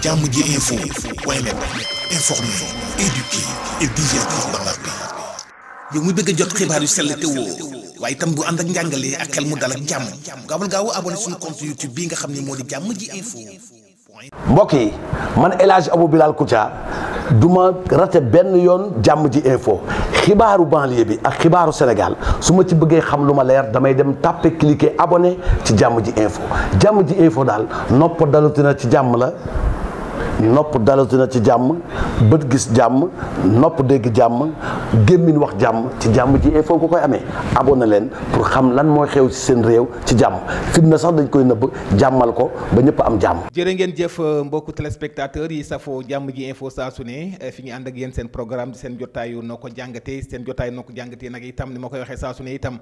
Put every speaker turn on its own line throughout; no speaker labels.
jàmm ji info point net informer, éduquer et divertir dans la paix. yow mu bëgg a jot xibaar yu sell te woo waaye itam bu ànd ak njàngalee ak xel mu dal ak jàmm gaawal gaaw abonné suñu compte YouTube bi nga xam ne moo di jàmm ji info.
mbokk yi man El Hadj Abou Bilal Koutia du ma rate benn yoon jàmm ji info xibaaru banlieue bi ak xibaaru Sénégal su ma ci bëggee xam lu ma leer damay dem tàppe cliquer abonné ci jàmm ji info daal nopp dalutina ci jàmm la nopp dalatina ci jàmm bët gis jàmm nopp dégg jàmm gémmiñ wax jàmm ci jàmm ji info ko koy amee abonné leen pour xam lan mooy xew ci seen réew ci jàmm fitna sax dañ koy nëbb jàmmal ko ba ñëpp am jàmm.
jërë ngeen jëf mbokku téléspectateurs yi safoo jàmm ji info saa su ne fi ñu ànd ak yéen seen programme seen jotaayu noo ko jàngatee seen jotaay noo ko jàngatee nag itam ni ma koy waxee saa su ne itam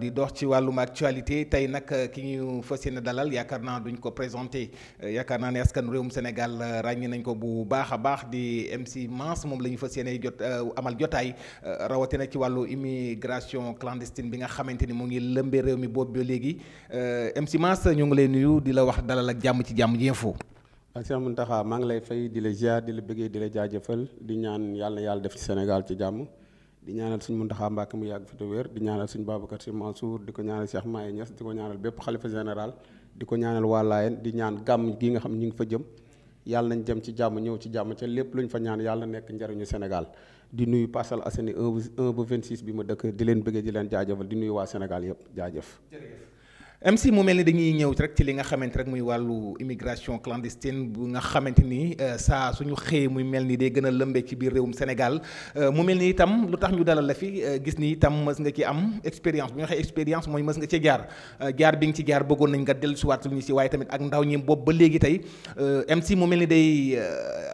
di dox ci wàllum actualité tey nag ki ñu fas yéene dalal yaakaar naa duñ ko présenté yaakaar naa ne askan réewum Sénégal ràññee nañ ko bu baax a baax di MC Mass moom la ñu fas yéene amal jotaay rawatina ci wàllu immigration clandestine bi nga xamante ni mu ngi lëmbee réew mi boobu ba léegi MC Mass ñu ngi lay nuyu di la wax dalal ak jàmm ci jàmm ji info.
Cheikh Mountakha maa ngi lay fay di la ziar di la bëggee di la jaajëfal di ñaan yàlla na yàlla def ci Sénégal ci jàmm di ñaanal suñu Mountakha Mbacké mu yàgg fi te wér di ñaanal suñu Babacar Sy Mansour di ko ñaanal Cheikh Maye Niass di ko ñaanal bépp xalifa général di ko ñaanal waa Laayeen di ñaan gàmm gi nga xam ñu ngi fa jëm yàlla nañ jëm ci jàmm ñëw ci jàmm ca lépp luñ fa ñaan yàlla nekk njariñu Sénégal di nuyu Parcelles Assainies 1 ba 26 bi ma dëkk di leen bëggee di leen jaajëfal di nuyu waa Sénégal yëpp jaajëf.
MC mu mel ni dañuy ñëw rek ci li nga xamante rek muy wàllu immigration clandestine bu nga xamante ni saa suñu xëyee muy mel ni day gën a lëmbee ci biir réewum Sénégal mu mel ni itam lu tax ñu dalal la fi gis ni itam mës nga ci am expérience bu ñu waxee expérience mooy mës nga ci jaar bi nga ci jaar bëggoon nañ nga dellusiwaat lu ñu si waaye tamit ak ndaw ñi boobu ba léegi tey MC mu mel ni day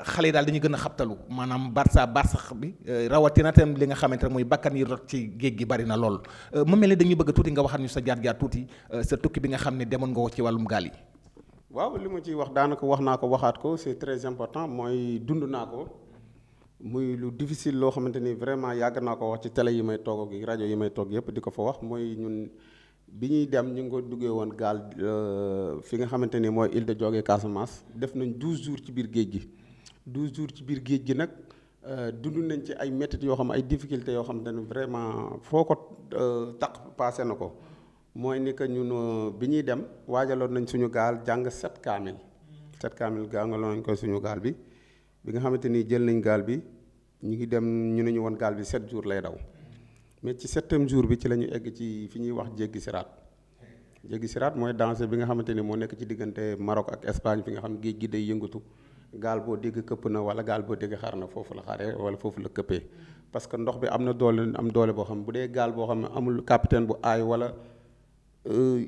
xale yi daal dañuy gën a xabtalu maanaam barsax bi rawatina tam li nga xamante rek mooy bakkan yi rot ci géej gi bari na lool mu mel ni dañuy bëgg tuuti nga waxal ñu sa jaar tuuti sa tukki bi nga xam ne demoon nga ko ci wàllum gaal yi.
waaw li ma ciy wax daanaka wax naa ko waxaat ko c'est très important mooy dund naa ko muy lu difficile loo xamante ni vraiment yàgg naa ko wax ci télé yi may toog ak rajo yi may toog yëpp di ko fa wax mooy ñun bi ñuy dem ñu ngi ko duggee woon gaal fi nga xamante ni mooy île de Diogué Casamance def nañ 12 jours ci biir géej gi 12 jours ci biir géej gi nag dund nañ ci ay méthodes yoo xam ay difficultés yoo xamante ni vraiment foo ko taq passé na ko. mooy ni que ñun bi ñuy dem waajaloon nañ suñu gaal jàng 7 kaamil jàngaloon nañ ko suñu gaal bi nga xamante ni jël nañ gaal bi ñu ngi dem ñu ne ñu woon gaal bi 7 jours lay daw mais ci 7e jour bi ci la ñu egg ci fi ñuy wax jéggi siraat mooy danger bi nga xamante ni moo nekk ci diggante Maroc ak Espagne fi nga xam géej gi day yëngatu gaal boo dégg këpp na wala gaal boo dégg xar na foofu la xare wala foofu la këppee parce que ndox bi am na doole boo xam bu dee gaal boo xam ne amul capitaine bu aay wala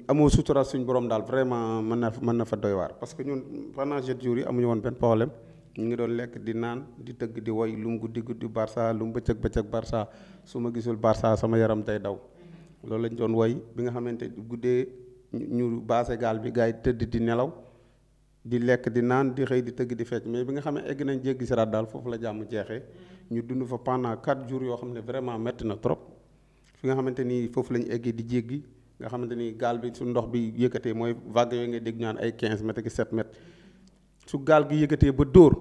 amoo sutura suñu borom daal vraiment mën na fa doy waar parce que ñun pendant 7 jours yi amuñu woon benn problème ñu ngi doon lekk di naan di tëgg di woy lu mu guddi Barça lu mu bëccëg Barça su ma gisul Barça sama yaram day daw loolu lañ doon woy bi nga xamante guddee ñu baase gaal bi gars yi tëdd di nelaw di lekk di naan di xëy di tëgg di fecc mais bi nga xam ne egg nañ jéggi siraat daal foofu la jàmm jeexee ñu dund fa pendant 4 jours yoo xam ne vraiment métti na trop fi nga xamante ni foofu la ñu eggee di jéggi nga xamante ni gaal bi su ndox bi yëkkatee mooy vague yooyu nga dégg ñaan ay 15 mètres ak 7 mètres su gaal gi yëkkatee ba dóor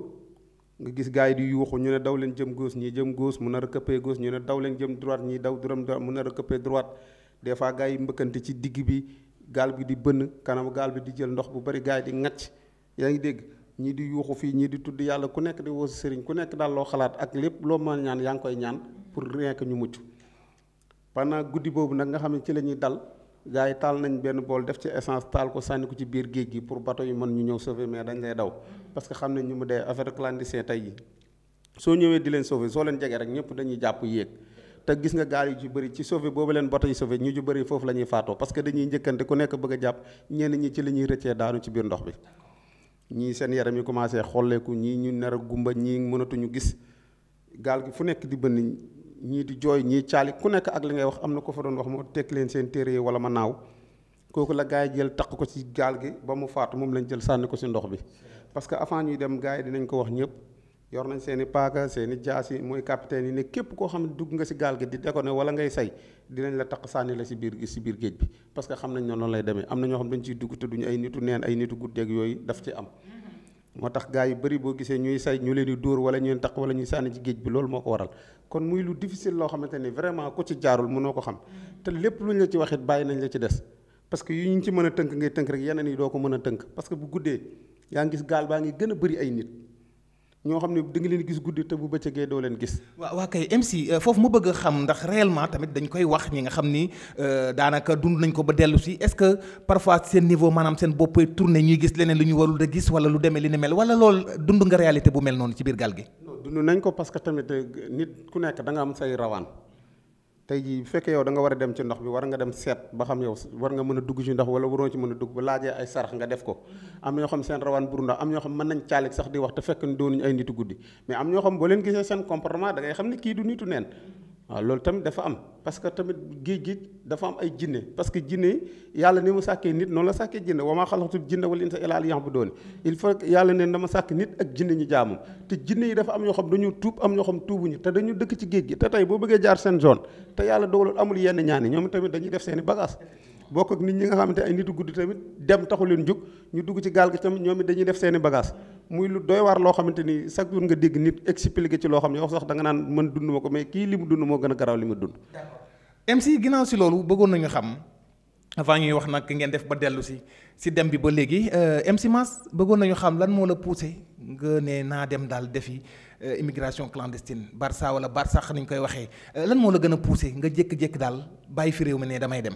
nga gis gars yi di yuuxu ñu ne daw leen jëm gauche ñii jëm gauche mu nar a këppee gauche ñu ne daw leen jëm droite ñii daw droite mu nar a këppee droite des fois gars yi mbëkkante ci digg bi gaal bi di bënn kanam gaal bi di jël ndox bu bari gars yi di ŋacc yaa ngi dégg ñii di yuuxu fii ñii di tudd yàlla ku nekk di woo si sëriñ ku nekk daal loo xalaat ak lépp loo mën ñaan yaa ngi koy ñaan pour rien que ñu mucc pendant guddi boobu nag nga xam ne ci la ñuy dal gars yi taal nañ benn bool def ci essence taal ko sànni ko ci biir géej gi pour bateau yi mën ñu ñëw sauver mais dañ lay daw parce que xam nañ ñu mu dee affaire clandestin tey yi soo ñëwee di leen sauver soo leen jegee rek ñëpp dañuy jàpp yéeg te gis nga gaal yu ci bëri ci sauver boobu leen bateau yi sauver ñu ci bëri foofu la ñuy faatoo parce que dañuy njëkkante ku nekk bëgg a jàpp ñenn ñi ci la ñuy rëccee daanu ci biir ndox bi ñii seen yaram yi commencé xolleeku ñii ñu nar a gumba ñii mënatuñu gis gaal gi fu nekk di bënn ñii di jooy ñii caali ku nekk ak li ngay wax am na ko fa doon wax moo tekki leen seen téere yi wala ma naaw kooku la gars yi jël taq ko ci gaal gi ba mu faatu moom lañ jël sànni ko ci ndox bi parce que avant ñuy dem gars yi dinañ ko wax ñëpp yor nañ seen i paaka seen i jaasi mooy capitaine yi ne képp koo xam ne dugg nga ci gaal gi di déconné wala ngay say dinañ la taq sànni la ci biir géej bi parce que xam nañ ne noonu lay demee am na ñoo xam dañ ciy dugg te duñu ay nitu neen ay nitu guddeeg yooyu daf ci am moo tax gars yu bëri boo gisee ñuy say ñu leen di dóor wala ñu leen taq wala ñuy sànni ci géej bi loolu moo ko waral kon muy lu difficile loo xamante ni vraiment ku ci jaarul mënoo ko xam te lépp lu ñu la ci waxit bàyyi nañ la ci des parce que yu ñu ci mën a tënk ngay tënk rek yeneen yi doo ko mën a tënk parce que bu guddee yaa ngi gis gaal baa ngi gën a bëri ay nit ñoo xam ne da nga leen gis guddi te bu bëccëgee doo leen gis.
waa kay MC foofu mu bëgg a xam ndax réellement tamit dañ koy wax ñi nga xam ni daanaka dund nañ ko ba dellu si est-ce que parfois seen niveau maanaam seen boppay tourné ñuy gis leneen lu ñu warul a gis wala lu demee li ni mel wala loolu dund nga réalité bu mel noonu ci biir gaal gi.
non dund nañ ko parce que tamit nit ku nekk da nga am say rawaan tey jii bu fekkee yow da nga war a dem ci ndox bi war nga dem seet ba xam yow war nga mën a dugg ci ndox wala waroo ci mën a dugg ba laajee ay sarax nga def ko am ñoo xam seen rawaan buru ndox am ñoo xam mën nañ caalik sax di wax te fekk ni doonuñu ay nitu guddi mais am ñoo xam boo leen gisee seen comportement da ngay xam ne kii du nitu neen waaw loolu tamit dafa am parce que tamit géej gi dafa am ay jinne parce que jinne yi yàlla ni mu sàkkee nit noonu la sàkkee jinne wa maa xalaqtul jinna wal insa illaa liya'buduun il faut que yàlla ne dama sàkk nit ak jinne ñu jaamum te jinne yi dafa am ñoo xam dañu tuub am ñoo xam tuubuñu te dañu dëkk ci géej gi te tey boo bëggee jaar seen zone te yàlla dogalul amul yenn ñaan yi ñoom tamit dañuy def seen i bagage bokk ak nit ñi nga xamante ay nitu guddi tamit dem taxu leen jug ñu dugg ci gaal gi tamit ñoom it dañuy def seen i bagage muy lu doy waar loo xamante ni chaque jour nga dégg nit expliqué ci loo xam ne yow sax da nga naan man dund ma ko mais kii li mu dund moo gën a garaaw li mu dund.
MC ginnaaw si loolu bëggoon nañu xam avant ñuy wax nag ngeen def ba dellu si dem bi ba léegi MC Mass bëggoon nañu xam lan moo la poussé nga ne naa dem daal defi immigration clandestine Barça wala Barsax ni ñu koy waxee lan moo la gën a poussé nga jékki-jékki daal bàyyi fi réew mi ne damay dem.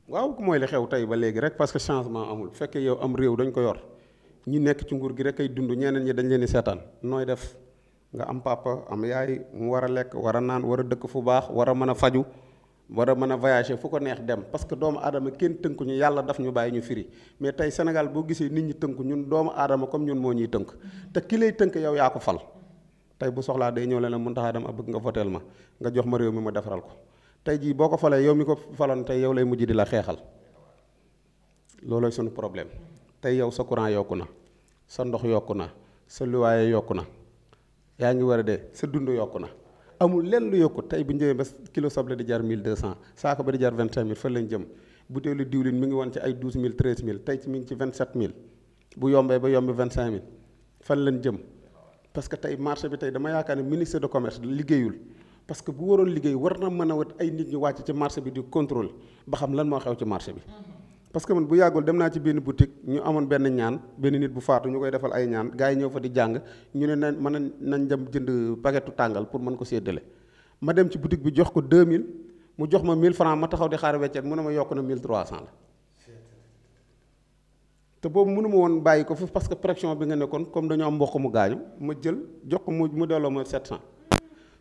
waaw mooy li xew tey ba léegi rek parce que changement amul fekkee yow am réew dañ ko yor ñi nekk ci nguur gi rek ay dund ñeneen ñi dañ leen di seetaan nooy def nga am papa am yaay mu war a lekk war a naan war a dëkk fu baax war a mën a faju war a mën a voyager fu ko neex dem parce que doomu aadama kenn tënku ñu yàlla daf ñu bàyyi ñu firi mais tey Sénégal boo gisee nit ñi tënku ñun doomu aadama comme ñun moo ñuy tënk te ki lay tënk yow yaa ko fal tey bu soxlaa day ñëw leen mun taxaa dem a bëgg nga voteel ma nga jox ma réew mi ma defaral ko tey jii boo ko falee yow mi ko faloon tey yow lay mujj di la xeexal loolooy suñu problème tey yow sa courant yokku na sa ndox yokku na sa luwaaye yokku na yaa ngi war a dee sa dund yokku na amul lenn lu yokku tey bu ñu jëmee ba kilo soble di jar 1200 saako ba di jar 25000 fan lañ jëm butéelu diwlin mi ngi woon ci ay 12000 13000 tey ci mi ngi ci 27000 bu yombee ba yombi 25000 fan lañ jëm parce que tey marché bi tey dama yaakaar ne ministre de commerce liggéeyul parce que bu waroon liggéey war na mën a wat ay nit ñu wàcc ci marché bi di contrôle ba xam lan moo xew ci marché bi parce que man bu yàggul dem naa ci benn boutique ñu amoon benn ñaan benn nit bu faatu ñu koy defal ay ñaan gars yi ñëw fa di jàng ñu ne nañ dem jënd paquetu tàngal pour mën ko séddale ma dem ci boutique bi jox ko 2000 mu jox ma 1000 francs ma taxaw di xaar weccet mu ne ma yokk na 1300 la te boobu mënu ma woon bàyyi ko foofu parce que pression bi nga nekkoon comme dañoo am mbokk mu gaañu ma jël jox ko mu delloo ma 700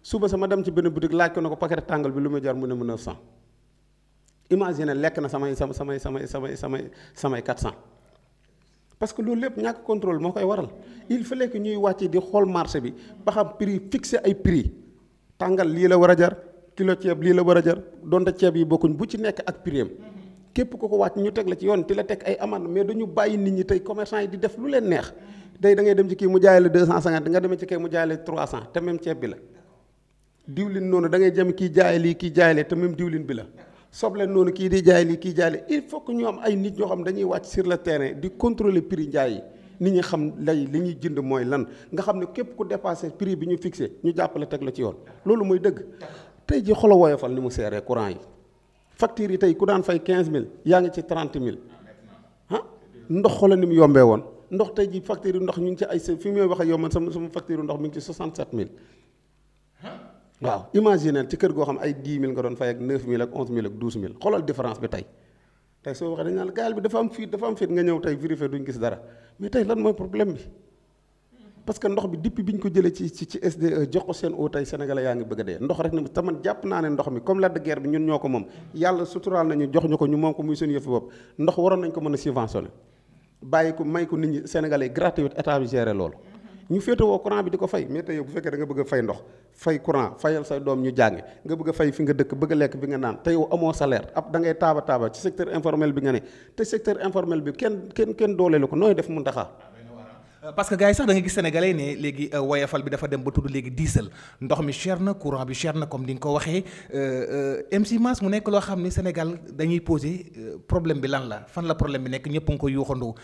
suba sama dem ci benn boutique laaj ko ne ko paquet tàngal bi lu muy jar mu ne ma 900 imagine lekk na samay 400 parce que loolu lépp ñàkk contrôle moo koy waral il fallait que ñuy wàcc di xool marché bi ba xam prix fixé ay prix tàngal lii la war a jar kilo ceeb lii la war a jar donte ceeb yi bokkuñ bu ci nekk ak prix am képp ku ko wàcc ñu teg la ci yoon ti la teg ay amende mais dañu bàyyi nit ñi tey commerçant yi di def lu leen neex day da ngay dem ci kii mu jaay la 250 nga demee ci kii mu jaay la 300 te même ceeb bi la diwlin noonu da ngay jëm kii jaay lii kii jaay lee te même diwlin bi la soble noonu kii di jaay lii kii jaay lii il faut que ñu am ay nit ñoo xam dañuy wàcc sur le terrain di contrôler prix njaay yi nit ñi xam lay li ñuy jënd mooy lan nga xam ne képp ku dépassé prix bi ñu fixé ñu jàppale teg la ci yoon loolu mooy dëgg tey ji xolo woyofal ni mu seeree courant yi facture yi tey ku daan fay 15000 yaa ngi ci 30000 ah ndox xola ni mu yombee woon ndox tey ji facture yi ndox ñu ngi ci ay fi muy wax ak yow man sama facture ndox mi ngi ci 67000 waaw imaginer ci kër goo xam ay 10000 nga doon fay ak 9000 ak 11000 ak 12000 xoolal différence bi tey soo waxee dañ naan gaal bi dafa am fiit nga ñëw tey vérifier duñ gis dara mais tey lan mooy problème bi parce que ndox bi depuis bi ñu ko jëlee ci SDE jox ko seen eau tey sénégalais yaa ngi bëgg a dee ndox rek na te man jàpp naa ne ndox mi comme la de guerre bi ñun ñoo ko moom yàlla suturaal nañu jox ñu ko ñu moom ko muy seen yëfu bopp ndox waroon nañ ko mën a subventionné bàyyi ko may ko nit ñi sénégalais gratuit état bi géré loolu ñu féetewoo courant bi di ko fay mais tey yow bu fekkee da nga bëgg a fay ndox fay courant fayal say doom ñu jànge nga bëgg a fay fi nga dëkk bëgg a lekk bi nga naan te yow amoo salaire ab da ngay taaba ci secteur informel bi nga ne te secteur informel bi kenn dooleelu ko nooy def mun taxaa
parce que gars yi sax da nga gis sénégalais ne léegi woyafal bi dafa dem ba tudd léegi diisal ndox mi cher na courant bi cher na comme ni nga ko waxee MC Mass mu nekk loo xam ne Sénégal dañuy poser problème bi lan la fan la problème bi nekk ñëpp nga ko yuuxandoo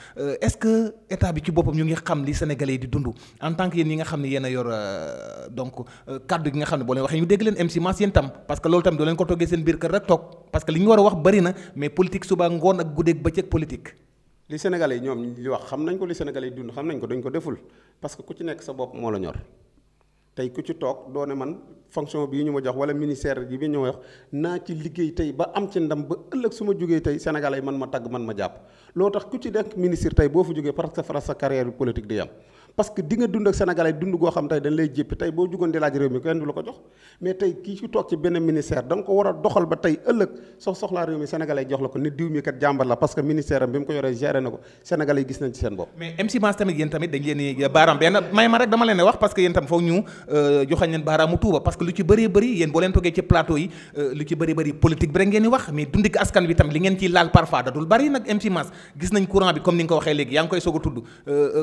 est-ce que état bi ci boppam ñu ngi xam li sénégalais yi di dund en tant que yéen ñi nga xam ne yéen a yor donc kaddu gi nga xam ne boo leen waxee ñu dégg leen MC Mass yéen tam parce que loolu tam doo leen ko toggee seen biir kër rek toog parce que li ñu war a wax bari na mais politique suba ngoon ak guddeeg bëccëg politique.
li Sénégalais yi ñoom li wax xam nañ ko, li Sénégalais yi dund xam nañ ko, dañ ko deful parce que ku ci nekk sa bopp moo la ñor tey ku ci toog doo ne man fonction bii ñu ma jox wala ministère bi ñu ma wax naa ci liggéey tey ba am ci ndam ba ëllëg su ma jógee tey Sénégalais yi man ma tagg man ma jàpp loo tax ku ci nekk ministre tey boo fa jógee parce que fara sa carrière politique di yam parce que di nga dund ak Sénégalais dund goo xam tey dañ lay jéppi tey boo jugoon di laaj réew mi kenn du la ko jox mais tey kii ci toog ci benn ministère da nga ko war a doxal ba tey ëllëg soo soxlaa réew mi Sénégalais jox la ko ne diw mi kat jàmbar la parce que ministère am bi mu ko yoree géré na ko Sénégalais yi gis nañ ci seen bopp.
mais MC Mass tamit yéen tamit dañ leen baaraam benn may ma rek dama leen wax parce que yéen tam foog ñu joxañ leen baaraamu tuuba parce que lu ci bëree bëri yéen boo leen toogee ci plateau yi lu ci bëri bëri politique bi rek ngeen di wax mais dundi ko askan bi tam li ngeen ciy laal parfois da dul bëri nag MC Mass gis nañ courant bi comme ni nga ko waxee léegi yaa ngi koy soog a tudd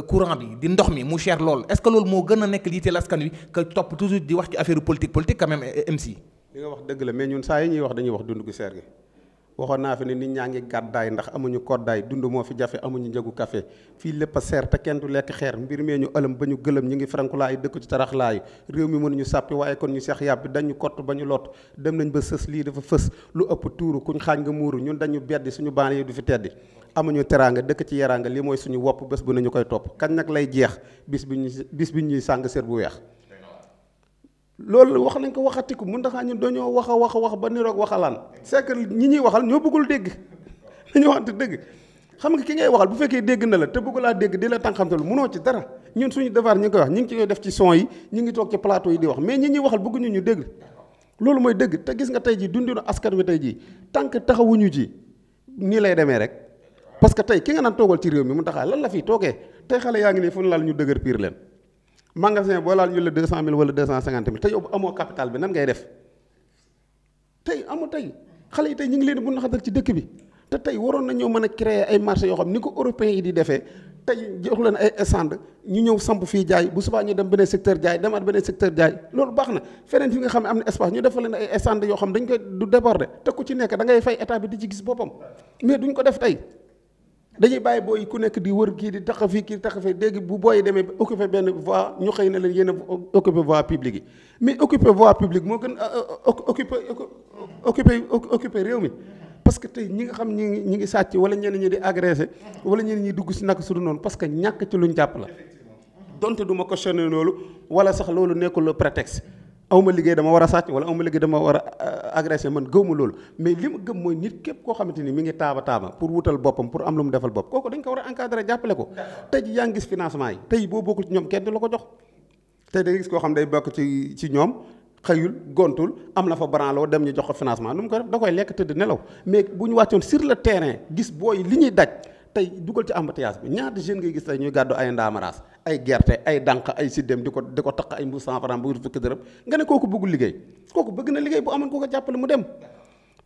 courant bi di ndox mi mu cher lool est-ce que loolu moo gën a nekk liiteel askan wi que topp toujours di wax ci affaire politique quand même MC.
li nga wax dëgg la mais ñun saa yi ñuy wax dañuy wax dund gu seer gi waxoon naa fi ne nit ñaa ngi gàddaay ndax amuñu koddaay dund moo fi jafe amuñu njëgu café fii lépp a seer te kenn du lekk xeer mbir mee ñu ëlëm ba ñu gëlëm ñu ngi farankulaayu dëkk ci taraxlaayu réew mi mënuñu sàppi waaye kon ñu seex yàpp bi dañu kott ba ñu lot dem nañ ba sës lii dafa fës lu ëpp tuuru kuñ xaañ nga muuru ñun dañu beddi suñu baan yi du fi teddi amuñu teraanga dëkk ci yaraanga li mooy suñu wopp bés bu nañu koy topp kañ nag lay jeex bis bi ñuy sàng sér bu weex loolu wax nañ ko waxatiku mun ndaxaa ñun dañoo wax a wax ba niroog waxalaan c'est que ñi ñuy waxal ñoo bëggul dégg dañu waxante dëgg xam nga ki ngay waxal bu fekkee dégg na la te bëgg laa dégg di la tànqamtalu mënoo ci dara ñun suñu devoir ñi ngi koy wax ñi ngi ci koy def ci son yi ñi ngi toog ci plateau yi di wax mais ñi ñuy waxal bëgguñu ñu dégg loolu mooy dëgg te gis nga tey ji dundinu askan wi tey ji tant que taxawuñu ji nii lay demee rek parce que tey ki nga naan toogal ci réew mi mu taxaa lan la fii toogee tey xale yaa ngi nii fu ñu laal ñu dëgër piir leen magasin boo laal ñu la 200 000 wala 250 000 te yow amoo capital bi nan ngay def tey amu tey xale yi tey ñu ngi leen bu naxatal ci dëkk bi te tey waroon nañoo mën a créer ay marché yoo xam ni ko européens yi di defee tey jox leen ay stand ñu ñëw samp fii jaay bu subaa ñu dem beneen secteur jaay demaat beneen secteur jaay loolu baax na feneen fi nga xam ne am na espace ñu defal leen ay stand yoo xam dañ koy du déborder te ku ci nekk da ngay fay état bi di ci gis boppam mais duñ ko def tey dañuy bàyyi booy ku nekk di wër kii di tax fii kii di tax fii dégg bu booy demee occupé benn voie ñu xëy na leen yéen a occupé voie publique yi mais occupé voie publique moo gën occupé réew mi parce que tey ñi nga xam ñi ngi sàcc wala ñenn ñi di agressé wala ñenn ñi dugg si naka su du noonu parce que ñàkk ci luñ jàpp la donte du ma cautionné loolu wala sax loolu nekkul le prétexte awma liggéey dama war a sàcc wala awma liggéey dama war a agressé man gëwma loolu mais li ma gëm mooy nit képp koo xamante ni mi ngi taaba pour wutal boppam pour am lu mu defal bopp kooku dañ ko war a encadré jàppale ko tey ji yaa ngi gis financement yi tey boo bokkul ci ñoom kenn du la ko jox tey da nga gis koo xam day bokk ci ñoom xëyul gontul am na fa branloo dem ñu jox ko financement nu mu ko def da koy lekk tëdd nelaw mais bu ñu wàccoon sur le terrain gis booy li ñuy daj tey dugal ci embouteillage bi ñaata jeune ngay gis tey ñuy gàddu ay ndaamaraas ay gerte ay dànq ay siddem di ko taq ay mbuus 100 francs bu fukki dërëm nga ne kooku bëggul liggéey kooku bëgg na liggéey bu amoon ko jàppale mu dem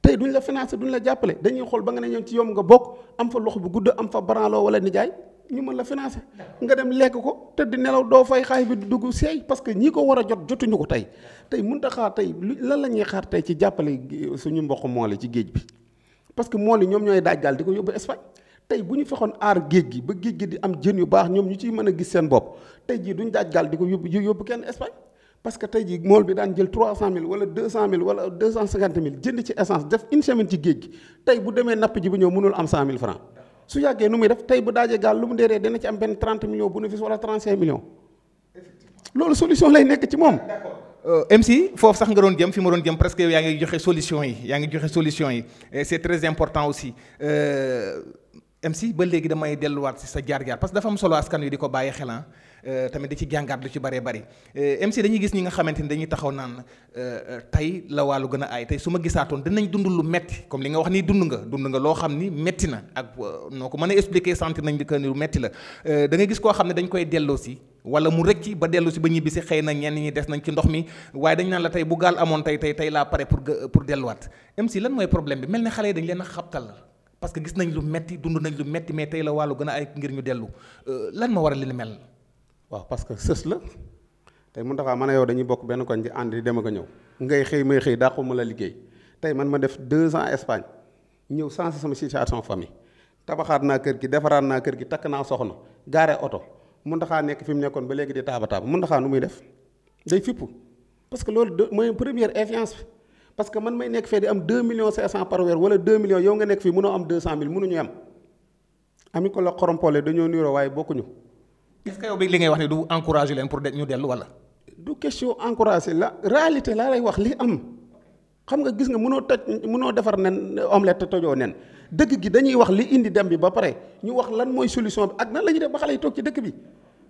tey duñ la financé duñ la jàppale dañuy xool ba nga ne ñoom ci yom nga bokk am fa loxo bu gudd am fa branloo wala nijaay ñu mën la financé nga dem lekk ko tëdd nelaw doo fay xaay bi dugg seey parce que ñi ko war a jot jotuñu ko tey mënut a xaar tey lan la ñuy xaar tey ci jàppale suñu mbokk mool yi ci géej bi parce que mool yi ñoom ñooy daaj gaal di ko yóbbu Espagne tey bu ñu fexoon aar géej gi ba géej gi di am jën yu baax ñoom ñu ciy mën a gis seen bopp tey jii duñ daaj gaal di ko yóbbu kenn Espagne parce que tey jii mool bi daan jël 300 000 wala 200 000 wala 250 000 jënd ci essence def une semaine ci géej gi tey bu demee napp ji bu ñëw mënul am 100 000 francs su yàggee nu muy def tey bu daajee gaal lu mu deeree dana ci am benn 30 millions bénéfice wala 35 millions loolu solution lay nekk ci moom.
MC foofu sax nga doon jëm fi ma doon jëm presque yow yaa ngi joxe solution yi c'est très important aussi MC ba léegi damay delluwaat ci sa jaar-jaar parce que dafa am solo askan wi di ko bàyyi xel tamit di ci jàngaat lu ci bëree bëri MC dañuy gis ñi nga xamante ni dañuy taxaw naan tey la wàllu gën a aay tey su ma gisaatoon dinañ dund lu metti comme li nga wax nii dund nga loo xam ni metti na ak noo ko mën a expliquer sentir nañ que ni lu metti la da ngay gis koo xam ne dañ koy delloo si wala mu rëcc ba dellu si ba ñibbi si xëy na ñenn ñi des nañ ci ndox mi waaye dañ naan la tey bu gaal amoon tey laa pare pour delluwaat MC lan mooy problème bi mel ne xale yi dañ leen a xabtal parce que gis nañ lu metti dund nañ lu metti mais tey la wàllu gën a ay ngir ñu dellu lan ma war a li mel.
waaw parce que sës la tey mun taxaa man a yow dañuy bokk benn koñ di ànd di dem ak a ñëw ngay xëy may xëy dàquma la liggéey tey man ma def 2 ans Espagne ñëw sensé sama situation famille tabaxaat naa kër gi defaraat naa kër gi takk naa soxna gaare oto mun taxaa nekk fi mu nekkoon ba léegi di taaba mun taxaa nu muy def day fippu parce que loolu mooy première influence bi parce que man may nekk fee di am 2 millions 500 par weer wala 2 millions yow nga nekk fii mënoo am 200 000 mënuñu am ami ko la xorompole dañoo niroo waaye bokkuñu.
est-ce que yow bi li ngay wax ne du encouragé leen pour ñu dellu wala.
du question encouragé la réalité laa lay wax li am xam nga gis nga mënoo defar nen omelette te tojoo nen dëkk gi dañuy wax li indi dem bi ba pare ñu wax lan mooy solution bi ak nan la ñuy def ba xale yi toog ci dëkk bi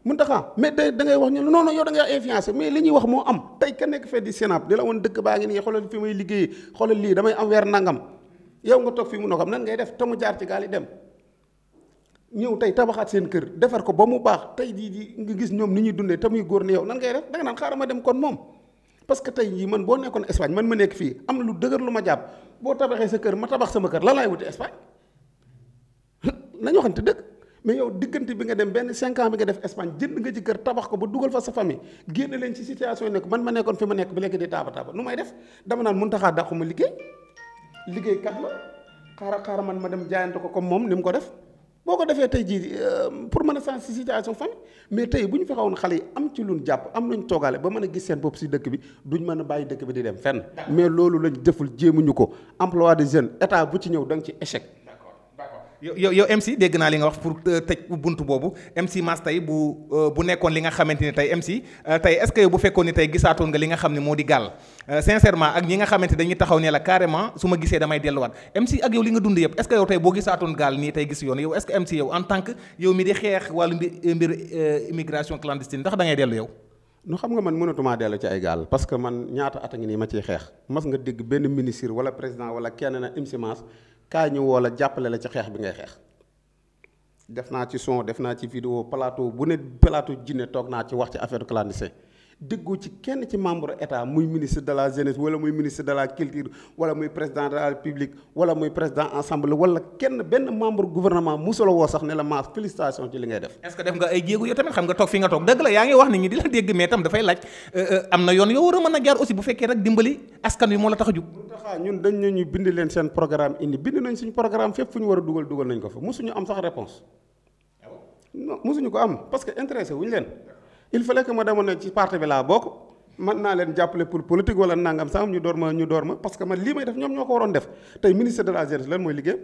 mun taxaa mais da ngay wax ñu non yow da ngay influencé mais li ñuy wax moo am tey ka nekk fee di Sénap di la woon dëkk baa ngi nii xoolal fi may liggéeyee xoolal lii damay am weer nangam yow nga toog fii mun na xam nan ngay def te mu jaar ci gaal yi dem ñëw tey tabaxaat seen kër defar ko ba mu baax tey jii nga gis ñoom ni ñuy dundee te muy góor ne yow nan ngay def da nga naan xaaral ma dem kon moom parce que tey jii man boo nekkoon Espagne man ma nekk fii am na lu dëgër lu ma jàpp boo tabaxee sa kër ma tabax sama kër lan laay wuti Espagne nañu waxante dëgg mais yow diggante bi nga dem benn 5 ans bi nga def Espagne jënd nga ci kër tabax ko ba dugal fa sa famille génn leen ci situation yi nekk man ma nekkoon fi ma nekk ba léegi di taaba nu may def dama naan mun taxaa dàqu ma liggéey kat la xaaral man ma dem jaayante ko comme moom ni mu ko def boo ko defee tey jii pour mën a sens si situation famille mais tey bu ñu fexewoon xale yi am ci luñ jàpp am luñ toogaale ba mën a gis seen bopp si dëkk bi duñ mën a bàyyi dëkk bi di dem fenn mais loolu lañ deful jéemuñu ko emploi des jeunes état bu ci ñëw da nga ci échec.
yow MC dégg naa li nga wax pour tëj buntu boobu MC Mass tey bu nekkoon li nga xamante ni tey MC tey est-ce que yow bu fekkoon ni tey gisaatoon nga li nga xam ne moo di gaal sincèrement ak ñi nga xamante dañuy taxaw ne la carrément su ma gisee damay delluwaat MC ak yow li nga dund yëpp est-ce que yow tey boo gisaatoon gaal nii tey gis yoon yow est-ce que MC yow en tant que yow mi di xeex wàllu mbir immigration clandestine ndax da ngay dellu yow.
nu xam nga man mënatumaa dellu ci ay gaal parce que man ñaata at a ngi nii ma ciy xeex mas nga dégg benn ministre wala président wala kenn na MC Mass kaay ñu woo la jàppale la ci xeex bi ngay xeex def naa ci son def naa ci vidéo plateau bu ne plateau jinne toog naa ci wax ci affaire clandestin déggoo ci kenn ci membre état muy ministre de la jeunesse wala muy ministre de la culture wala muy président de la république wala muy président ensemble wala kenn benn membre gouvernement musula woo sax ne la Mass félicitation ci li ngay def.
est-ce que def nga ay jéego yow tamit xam nga toog fi nga toog dëgg la yaa ngi wax nit ñi di la dégg mais tam dafay laaj am na yoon yow war a mën a jaar aussi bu fekkee rek dimbali askan wi moo la tax a jug.
ñun dañ ne ñu bind leen seen programme indi bind nañ suñu programme fépp fu ñu war a dugal nañ ko fa mosuñu am sax réponse non mosuñu ko am parce que intéressé wuñu leen il fallait que ma demoon ne ci parti bi laa bokk mën naa leen jàppale pour politique wala nangam sax ñu door ma parce que man lii may def ñoom ñoo ko waroon def tey ministre de la jeunesse lan mooy liggéey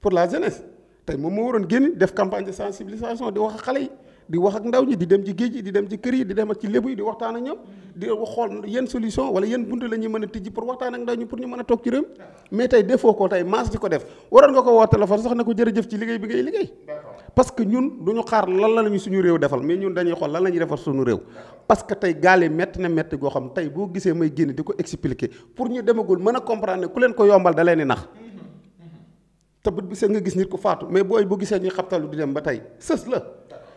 pour la jeunesse tey moom moo waroon génn def campagne de sensibilisation di wax ak xale yi di wax ak ndaw ñi di dem ci géej gi di dem ci kër yi di dem ak ci lébu yi di waxtaan ak ñoom di xool yenn solution wala yenn buntu la ñuy mën a tijji pour waxtaan ak ndaw ñi pour ñu mën a toog ci réew mais tey defoo ko tey Mass di ko def waroon nga ko woo téléphone sax ne ko jërëjëf ci liggéey bi ngay liggéey parce que ñun duñu xaar lan la ñu suñu réew defal mais ñun dañuy xool lan la ñuy defal suñu réew parce que tey gaale métti na métti goo xam tey boo gisee may génn di ko expliquer pour ñu demagul mën a comprendre ne ku leen ko yombal da leen di nax te bët bi seen nga gis nit ko faatu mais booy bu gisee ñuy xabtalu di dem ba tey sës la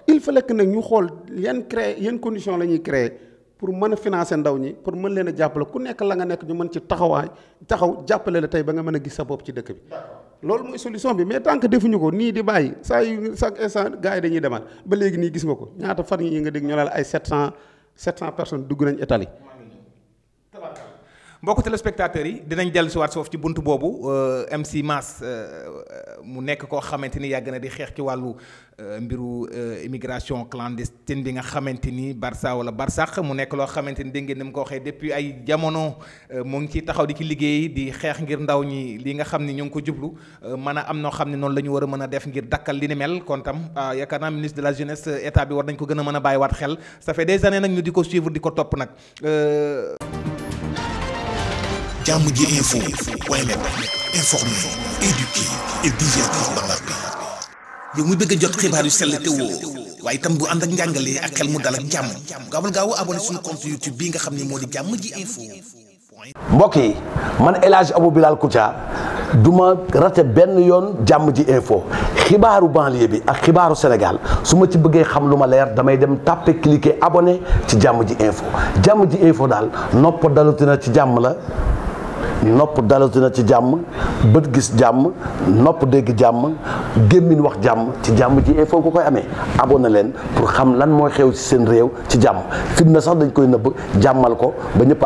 il fallait que nag ñu xool yan condition la ñuy créer pour mën a financer ndaw ñi pour mën leen a jàppale ku nekk la nga nekk ñu mën ci taxaw jàppale la tey ba nga mën a gis sa bopp ci dëkk bi loolu mooy solution bi mais tant que defuñu ko nii di bàyyi saa yu chaque instant gars yi dañuy demaat ba léegi nii gis nga ko ñaata fan yi nga dégg ñu la ay 700 personnes dugg nañ Italie.
mbokku téléspectateurs yi dinañ dellu si waat foofu ci buntu boobu MC Mass mu nekk koo xamante ni yàgg na di xeex ci wàllu mbiru immigration clandestine bi nga xamante ni Barça wala Barsax mu nekk loo xamante ni dégg ngeen ni mu ko waxee depuis ay jamono mu ngi ciy taxaw di ci liggéey di xeex ngir ndaw ñi li nga xam ni ñu ngi ko jublu mën a am noo xam ne noonu la ñu war a mën a def ngir dakkal li ni mel kon tam yaakaar naa ministre de la jeunesse état bi war nañ ko gën a mën a bàyyiwaat xel ça fait des années nag ñu di ko suivre di ko topp nag.
Jàmm ji info point net informer, éduquer et divertir dans la paix. yow mu bëgg a jot xibaar yu sell te woo waaye itam bu ànd ak njàngalee ak xel mu dal ak jàmm gaawal gaaw abonné suñu compte YouTube bii nga xam ne moo di Jàmm ji info.
mbokk yi man El Hadj Abou Bilal Koutia du ma rate benn yoon Jàmm ji info xibaaru banlieue bi ak xibaaru Sénégal su ma ci bëggee xam lu ma leer damay dem tàppe cliquer abonné ci Jàmm ji info Jàmm ji info daal nopp dalutina ci jàmm la nopp dalatu na ci jàmm bët gis jàmm nopp dégg jàmm gémmiñ wax jàmm ci jàmm ji info ko koy amee abonné leen pour xam lan mooy xew ci seen réew ci jàmm fitna sax dañ koy nëbb jàmmal ko ba ñëpp am